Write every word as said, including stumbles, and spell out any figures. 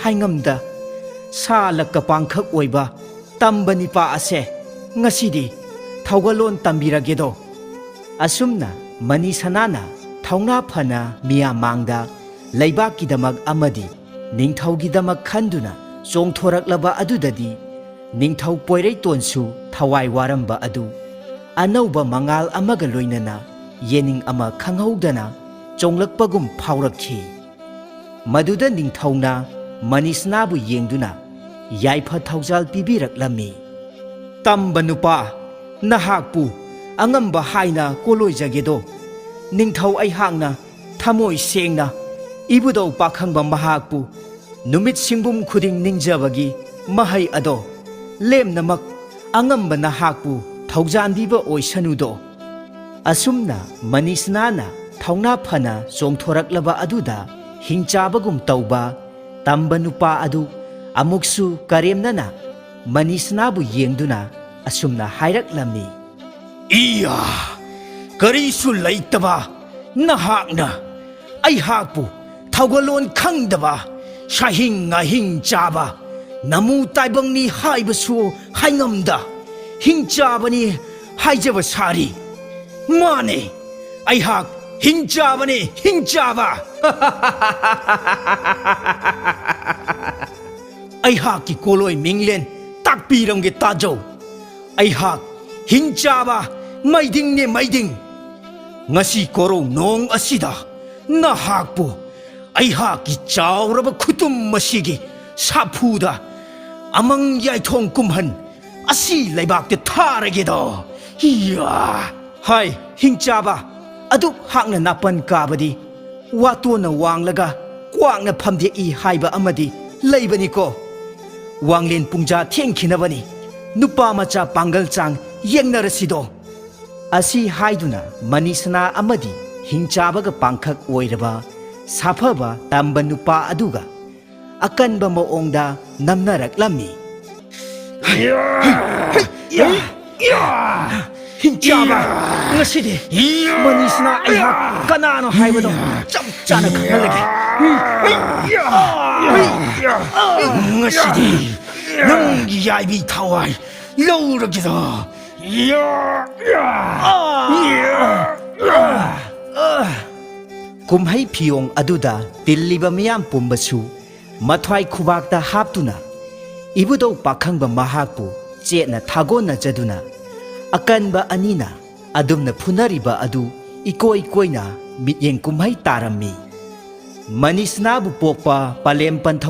ꯍꯥꯏꯉꯝꯗ ꯁꯥ ꯂꯛꯀ ꯄꯥꯡꯈꯛ ꯑꯣꯏꯕ ꯇꯝꯕ ꯅꯤꯄꯥ ꯑꯁꯦ ꯉꯁꯤꯗꯤ ꯊꯧꯒꯜꯂꯣꯟ ꯇꯝꯕꯤꯔꯒꯦꯗꯣ꯫ ꯑꯁꯨꯝꯅ ꯃꯅꯤ ꯁꯅꯥꯅ ꯊꯧꯅꯥ ꯐꯅ ꯃꯤꯌꯥꯝ ꯃꯥꯡꯗ ꯂꯩꯕꯥꯛꯀꯤꯗꯃꯛ ꯑꯃꯗꯤ ꯅꯤꯡꯊꯧꯒꯤꯗꯃꯛ ꯈꯟꯗꯨꯅ ꯆꯣꯡꯊꯣꯔꯛꯂꯕ ꯑꯗꯨꯗꯗꯤ ꯅꯤꯡꯊꯧ ꯄꯣꯏꯔꯩꯇꯣꯟꯁꯨ ꯊꯋꯥꯏ ꯋꯥꯔꯝꯕ ꯑꯗꯨ ꯑꯅꯧꯕ ꯃꯉꯥꯜ ꯑꯃꯒ ꯂꯣꯏꯅꯅ ꯌꯦꯅꯤꯡ ꯑꯃ ꯈꯪꯍꯧꯗꯅ ꯆꯣꯡꯂꯛꯄꯒꯨꯝ ꯐꯥꯎꯔꯛꯈꯤ꯫ ꯃꯗꯨꯗ ꯅꯤꯡꯊꯧꯅ ꯃꯅꯤꯁꯅꯥꯕꯨ ꯌꯦꯡꯗꯨꯅ ꯌꯥꯏꯐ ꯊꯧꯖꯥꯜ ꯄꯤꯕꯤꯔꯛꯂꯝꯃꯤ꯫ "ꯇꯝꯕ ꯅꯨꯄꯥ, ꯅꯍꯥꯛꯄꯨ ꯑꯉꯝꯕ ꯍꯥꯏꯅ ꯀꯣꯂꯣꯏꯖꯒꯦꯗꯣ꯫ ꯅꯤꯡꯊꯧ ꯑꯩꯍꯥꯛꯅ ꯊꯃꯣꯏ ꯁꯦꯡꯅ ꯏꯕꯨꯙꯧ ꯄꯥꯈꯪꯕ ꯃꯍꯥꯛꯄꯨ ꯅꯨꯃꯤꯠ ꯁꯤꯡꯕꯨꯝ ꯈꯨꯗꯤꯡ ꯅꯤꯡꯖꯕꯒꯤ ꯃꯍꯩ ꯑꯗꯣ ꯂꯦꯝꯅꯃꯛ ꯑꯉꯝꯕ ꯅꯍꯥꯛꯄꯨ ꯊꯧꯖꯥꯟꯕꯤꯕ ꯑꯣꯏꯁꯅꯨꯗꯣ꯫" ꯑꯁꯨꯝꯅ ꯃꯅꯤꯁꯅꯥꯅ ꯊꯧꯅꯥ ꯐꯅ ꯆꯣꯡꯊꯣꯔꯛꯂꯕ ꯑꯗꯨꯗ ꯍꯤꯡꯆꯥꯕꯒꯨꯝ ꯇꯧꯕ ꯇꯝꯕ ꯅꯨꯄꯥ ꯑꯗꯨ ꯑꯃꯨꯛꯁꯨ ꯀꯔꯦꯝꯅꯅ ꯃꯅꯤꯁꯅꯥꯕꯨ ꯌꯦꯡꯗꯨꯅ ꯑꯁꯨꯝꯅ ꯍꯥꯏꯔꯛꯂꯝꯃꯤ꯫ "ꯏꯌꯥ! ꯀꯔꯤꯁꯨ ꯂꯩꯇꯕ ꯅꯍꯥꯛꯅ ꯑꯩꯍꯥꯛꯄꯨ ꯊꯧꯒꯜꯂꯣꯟ ꯈꯪꯗꯕ, ꯁꯥꯍꯤꯡ ꯉꯥꯍꯤꯡ ꯆꯥꯕ ꯅꯃꯨ ꯇꯥꯏꯕꯪꯅꯤ ꯍꯥꯏꯕꯁꯨ ꯍꯥꯏꯉꯝꯗ ꯍꯤꯡꯆꯥꯕꯅꯤ ꯍꯥꯏꯖꯕ ꯁꯥꯔꯤ꯫ ꯃꯥꯅꯦ, ꯑꯩꯍꯥꯛ ꯍꯤꯡꯆꯥꯕꯅꯤ, ꯍꯤꯡꯆꯥꯕ!" "ꯑꯩꯍꯥꯛꯀꯤ ꯀꯣꯂꯣꯏ ꯃꯤꯡꯂꯦꯟ ꯇꯥꯛꯄꯤꯔꯝꯒꯦ ꯇꯥꯖꯧ꯫ ꯑꯩꯍꯥꯛ ꯍꯤꯡꯆꯥꯕ ꯃꯩꯗꯤꯡꯅꯦ, ꯃꯩꯗꯤꯡ꯫ ꯉꯁꯤ ꯀꯣꯔꯧ ꯅꯣꯡ ꯑꯁꯤꯗ ꯅꯍꯥꯛꯄꯨ ꯑꯩꯍꯥꯛꯀꯤ ꯆꯥꯎꯔꯕ ꯈꯨꯇꯨꯝ ꯑꯁꯤꯒꯤ ꯁꯥꯐꯨꯗ ꯑꯃꯪ ꯌꯥꯏꯊꯣꯡ ꯀꯨꯝꯍꯟ ꯑꯁꯤ ꯂꯩꯕꯥꯛꯇ ꯊꯥꯔꯒꯦꯗꯣ꯫ ꯏꯌꯥ!" "ꯍꯥꯏ, ꯍꯤꯡꯆꯥꯕ, ꯑꯗꯨꯛ ꯍꯥꯛꯅ ꯅꯥꯄꯟ ꯀꯥꯕꯗꯤ ꯋꯥꯇꯣꯟꯅ ꯋꯥꯡꯂꯒ ꯀ꯭ꯋꯥꯛꯅ ꯐꯝꯗꯦꯛꯏ ꯍꯥꯏꯕ ꯑꯃꯗꯤ ꯂꯩꯕꯅꯤꯀꯣ꯫ ꯋꯥꯡꯂꯦꯟ ꯄꯨꯡꯖꯥ ꯊꯦꯡꯈꯤꯅꯕꯅꯤ꯫ ꯅꯨꯄꯥ ꯃꯆꯥ ꯄꯥꯡꯒꯜ ꯆꯥꯡ ꯌꯦꯡꯅꯔꯁꯤꯗꯣ꯫" ꯑꯁꯤ ꯍꯥꯏꯗꯨꯅ ꯃꯅꯤꯁꯅꯥ ꯑꯃꯗꯤ ꯍꯤꯡꯆꯥꯕꯒ ꯄꯥꯡꯈꯛ ꯑꯣꯏꯔꯕ ꯁꯥꯐꯕ ꯇꯝꯕ ꯅꯨꯄꯥ ꯑꯗꯨꯒ ꯑꯀꯟꯕ ꯃꯑꯣꯡꯗ ꯅꯝꯅꯔꯛꯂꯝꯃꯤ꯫ "ꯍꯤꯡꯆꯥꯕ, ꯉꯁꯤꯗꯤ ꯃꯅꯤꯁꯅꯥ ꯑꯩꯍꯥꯛ ꯀꯅꯥꯅꯣ ꯍꯥꯏꯕꯗꯣ ꯆꯞ ꯆꯥꯅ ꯈꯪꯍꯜꯂꯒꯦ꯫ ꯉꯁꯤꯗꯤ ꯅꯪꯒꯤ ꯌꯥꯏꯕꯤ ꯊꯋꯥꯏ ꯂꯧꯔꯒꯦꯗ꯫ ꯀꯨꯝꯍꯩ ꯐꯤꯌꯣꯡ ꯑꯗꯨꯗ ꯇꯤꯜꯂꯤꯕ ꯃꯤꯌꯥꯝ ꯄꯨꯝꯕꯁꯨ ꯃꯊ꯭ꯋꯥꯏ ꯈꯨꯕꯥꯛꯇ ꯍꯥꯞꯇꯨꯅ ꯏꯕꯨꯙꯧ ꯄꯥꯈꯪꯕ ꯃꯍꯥꯛꯄꯨ ꯆꯦꯠꯅ ꯊꯥꯒꯣꯟꯅꯖꯗꯨꯅ ꯑꯀꯟꯕ ꯑꯅꯤꯅ ꯑꯗꯨꯝꯅ ꯐꯨꯅꯔꯤꯕ ꯑꯗꯨ ꯏꯀꯣꯏ ꯀꯣꯏꯅ ꯃꯤꯠꯌꯦꯡ ꯀꯨꯝꯍꯩ ꯇꯥꯔꯝꯃꯤ꯫ ꯃꯅꯤꯁꯅꯥꯕꯨ ꯄꯣꯛꯄ ꯄꯂꯦꯝ ꯄꯟꯊꯧ